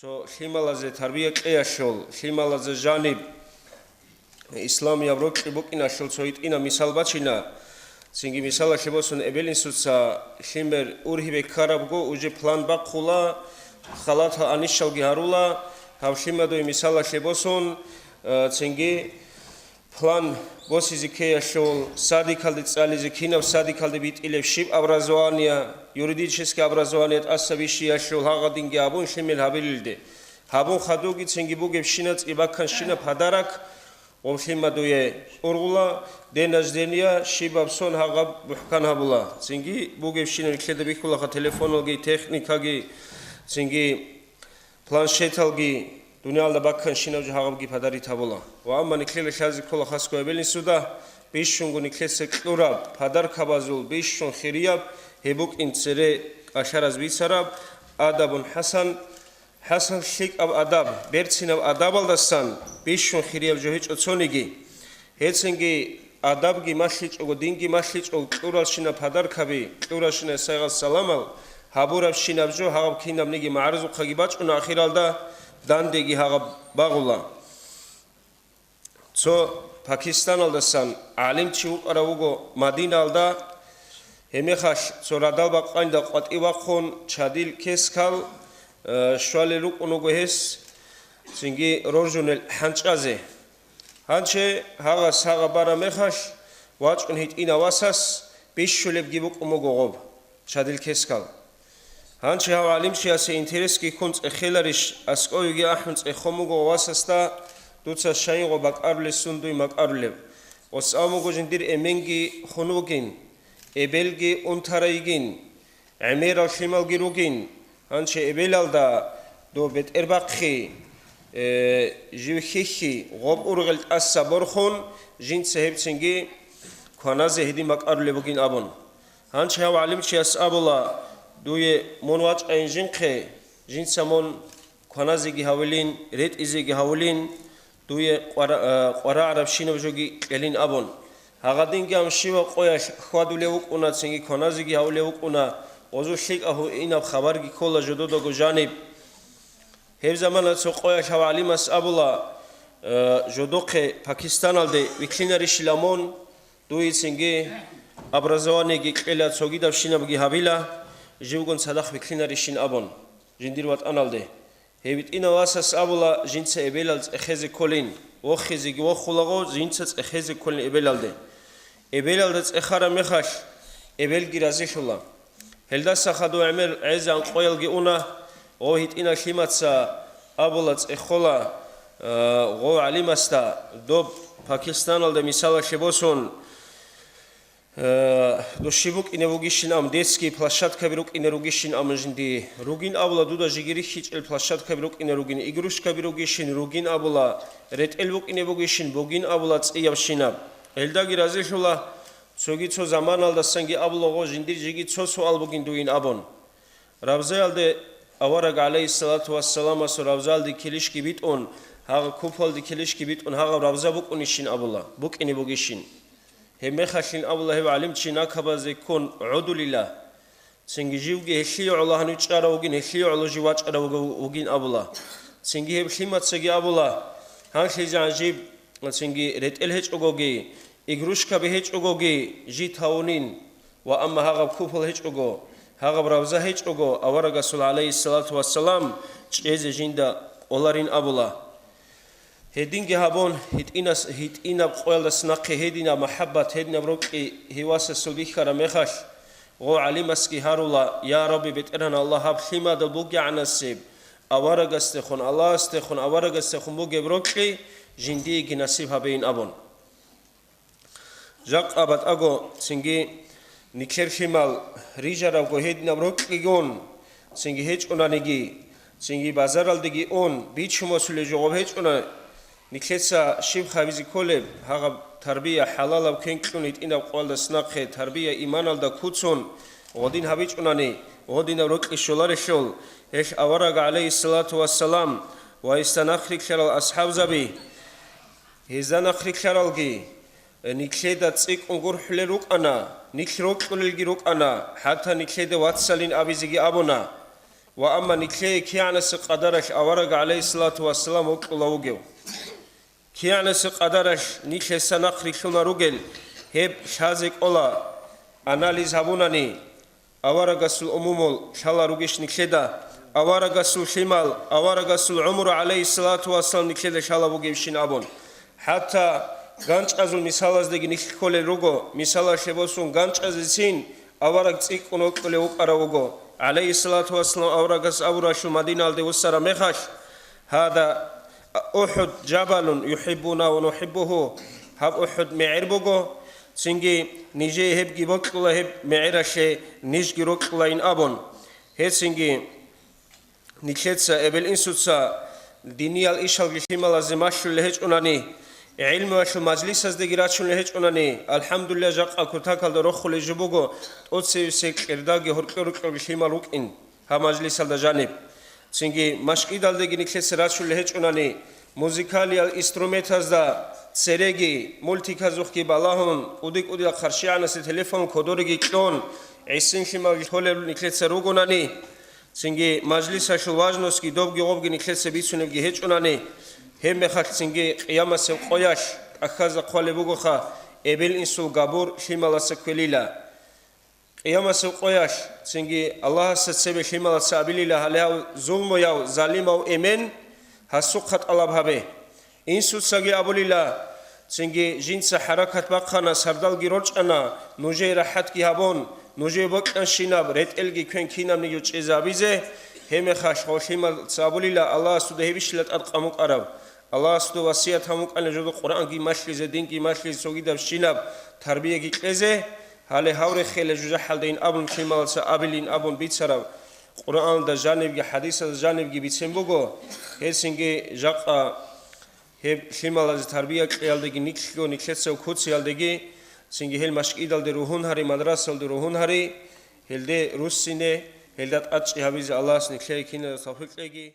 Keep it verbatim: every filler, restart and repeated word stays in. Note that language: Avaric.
Цо лъималазе тарбия кьеялъул, лъималазе жаниб исламияб рокьи букӀиналъул цо гьитӀинаб мисал бачина. Цинги мисалалъе босун, эбел-инсуца лъимер ургьибе ккарабго уже план бахъула, халатал анищалги гьарула. Гьав лъимадуе мисалалъе босун, э, цинги план босизе ккеялъул, садикалде цӀализе, кинаб садикалде битӀилеб, щиб образование, юридическое образование тӀаса бищиялъул гьагъадинги абун лъимел гьабилелде. Гьабун хадуги цинги бугебщина цӀибакканщина подарок, гъоб лъимадуе ургъула, день рождения, щибаб сон гьагъаб бухӀкан гьабула. Цинги бугебщина нилъеда бихьулаха телефоналги, техникаги, цинги планшеталги, дуниялда бакканщинаб жо гьагъабги подарить гьабула. Ва амма нилъеда лъазе ккола хасго эбел-инсуда, бищунго нилъеца кьураб подаркабазул бищун хирияб, гьеб букӀин цере кӀалъараз бицараб, адабун хӀасан, хӀасан лъикӀаб адаб, берцинаб адабалдасан бищун хирияб жо гьечӀо цониги. Гьецинги адабги малъичӀого, динги малъичӀого, кьуралщинаб подаркаби, кьуралщинаб сайгъат-саламал гьабурабщинаб жо гьаб кинабниги магӀарзухъаги бачӀуна ахиралда, дандеги гьаб багъула. Цо Пакистаналдасан гӀалимчи вукӀарав вуго Мадиналда, гьебмехалъ цо радал бакъанилда къватӀив вахъун чадил кескал, э, щвалел рукӀун вуго гьес, цинги роржунел хӀанчӀазе. Гьанже гьагъас гьагъа бараб мехалъ, вачӀун гьитӀинав васас бищулебги букӀун буго гъоб чадил кескал. Гьанже гьав гӀалимчиясе интересги ккун цӀехеларищ, аскӀовеги ахӀун цӀехун буго васасда, дуца щайин гъо бакӀарулесун дуй макӀарулеб. Осав буго жиндир эменги хун вугин, эбелги унтарай йигин, гӀемерал лъималги ругин, гьанже эбелалда доб бетӀербахъи, э, жив хьихьи, гъоб ургъел тӀаса борхун, жинца гьебцинги кваназе гьедин бакӀарулеб бугин абун. Гьанже гьав гӀалимчияс абула, дуе мун вачӀайин жинхъе, жинца мун кваназеги гьавулин, ретӀизеги гьавулин, дуе къвара-, э, къварагӀарабщинаб жоги кьелин абун. Гьагъадинги ам щивав къоялъ хьвадулев вукӀуна, цинги кваназеги гьавулев вукӀуна, гъозул лъикӀаб гьуинаб хабарги ккола жододаго жаниб. Гьеб замана цо къоялъ гьав гӀалимас абула, э, жодохъе Пакистаналде вихьинарищила мун, дуе цинги образованиеги кьела, цогидабщинабги гьабила, живгун цадахъ вихьинарищин абун, жиндир ватӀаналде. Гьеб гьитӀинав васас абула, жинца эбелал цӀехезе кколин, вохизеги вохулаго, жинца цӀехезе кколин эбелалде. Эбелалда цӀехараб мехалъ, эбелги разилъула. Гьелдаса хадув гӀемер гӀезегӀан къоялги уна, гъо гьитӀинав лъимаца абула цӀехола, э, гъо гӀалимасда, доб Пакистаналда мисалалъе босун, Э, дов щиб букӀине бугищин ам, детский площадкаби рукӀине ругищин ам жинди. Ругин абула, дуда жиги рихьичӀел площадкаби рукӀине ругин, игрушкаби ругищин, ругин абула, ретӀел букӀине бугищин, бугин абула цӀиябщинаб. Гьелдаги разилъула, цоги цо заманалдасанги абулаго жиндир жиги цо суал бугин дуин абун. Рабзаялде авараг, гӀалайгьиссалату вассаламасул рабзаялде килищги битӀун, гьагъа купалде килищги битӀун, гьагъаб рабза букӀунищин абула, букӀине бугищин. Гьебмехалъин абула гьев гӀалимчи накабазе ккун гӀодулила. Цинги живги гьелъие гӀоло гьанив чӀарав вугин, гьелъие гӀоло жив вачӀарав вугин абула. Цинги гьеб лъимацаги абула, гьанлъизе гӀажиб, цинги ретӀел гьечӀогоги, игрушкаби гьечӀогоги жи тавунин, ва амма гьагъаб купал гьечӀого, гьагъаб равза гьечӀого, аварагасул, гӀалайгьиссалату вассалам, чӀезе жинда къоларин абула. Гьединги гьабун, гьитӀинас-, гьитӀинаб къоялдас нахъе гьединаб махӀаббат, гьединаб рокьи гьев васасул бихьараб мехалъ, гъо гӀалимасги гьарула: «Я Рабби, БетӀергьан Аллагь, гьаб лъимадаб бугегӀанасеб аварагасдехун, Аллагьасдехун, аварагасдехун бугеб рокьи жиндиеги насиб гьабейин», – абун. Жакъа батӀаго цинги нилъер лъимал рижарабго гьединаб рокьигун, цинги гьечӀунаниги, цинги базаралдеги ун, бичун босулеб жо гъоб гьечӀуна, нилъеца щиб хабизе кколеб, гьагъаб тарбия хӀалалаб квен кьун гьитӀинаб къоялдас нахъе, тарбия иманалда куцун, гъодин гьабичӀунани, гъодинаб рокьи щоларелъул, гьелъ авараг, гӀалайгьиссалату вассалам, ва гьесда нахърилълъарал асхӀабзаби, гьезда нахърилълъаралги, нилъеда цӀикӀкӀун гурхӀулел рукӀана, нилъ рокьулелги рукӀана, хӀатта нилъеда вацалин абизеги абуна. Ва амма нилъее кигӀанасеб къадаралъ авараг, гӀалайгьиссалату вассалам, вокьула вугев. КигӀанасеб къадаралъ нилъеца нахърилълъуна ругел, гьеб лъазе кӀола, анализ гьабунани, аварагасул умумул лъала ругищ нилъеда, аварагасул лъимал, аварагасул гӀумру, гӀалайгьиссалату вассалам, нилъеда лъала бугевщин абун. ХӀатта ганчӀазул мисалаздаги нилъ кколел руго, мисалалъе босун, ганчӀазецин авараг цӀикӀкӀун вокьулев вукӀарав вуго, гӀалайгьиссалату вассалам, аварагас абуралъул Мадиналде вуссараб мехалъ: «Гьада УхӀуд жабалун юхӀиббуна ва нухӀиббугьу», гьаб УхӀуд мегӀер буго, цинги нижее гьебги бокьула гьеб мегӀералъе, нижги рокьулайин абун. Гьецинги нилъеца эбел-инсуца диниял ишалги лъималазе малъулел гьечӀунани, гӀилмуялъул мажлисаздеги рачунел гьечӀунани, алхӀамдулиллагь, жакъа кутакалда рохулел жо буго, тӀоцевесел кьердаги гьоркьор-рукьорги лъимал рукӀин гьаб мажлисалда жаниб. Цинги машкидалдеги нилъеца рачулел гьечӀунани, музыкалиял инструментазда цереги, мультиказухъги балагьун, кӀуди-кӀудиял къаршигӀанасе телефон кодореги кьун, гӀисин лъималги лъолел нилъеца ругонани, цинги мажлисалъул важностьги добги гъобги нилъеца бицунебги гьечӀунани, гьеб мехалъ цинги къиямасеб къоялъ тӀахьазда хъвалеб бугоха, эбел-инсул габур лъималаца кквелила. Къиямасеб къоялъ цинги Аллагьасда цебе лъималаца абилила гьале гьав зулмуяв, залимав эмен, гьасухъа тӀалаб гьабе. Инсуцаги абулила, цинги жинца хӀаракат бахъана, сардалги рорчӀана, нужее рахӀатги гьабун, нужее бокьанщинаб ретӀелги квен кинабниги чӀезабизе, гьеб мехалъ гъов лъималаца абулила, Аллагьас дуда гьебищила тӀадкъан букӀараб. Аллагьас дуда васият гьабун букӀана жодо Къуръанги малъизе, динги малъизе, цогидабщинаб тарбияги кьезе, гьале гьав реххела жужахӀалдайин абун лъималаца абилин абун бицараб, Къуръаналда жанибги хӀадисалда жанибги бицен буго, гьесинги жакъа гьеб лъималазе тарбия кьеялдеги нилъго нилъецав куциялдеги, цинги гьел машкидалде ругьун гьари, мадрасалде ругьун гьари, гьелде руссине, гьелда тӀадчӀи гьабизе Аллагьас нилъее киназда тавфикъ кьеги.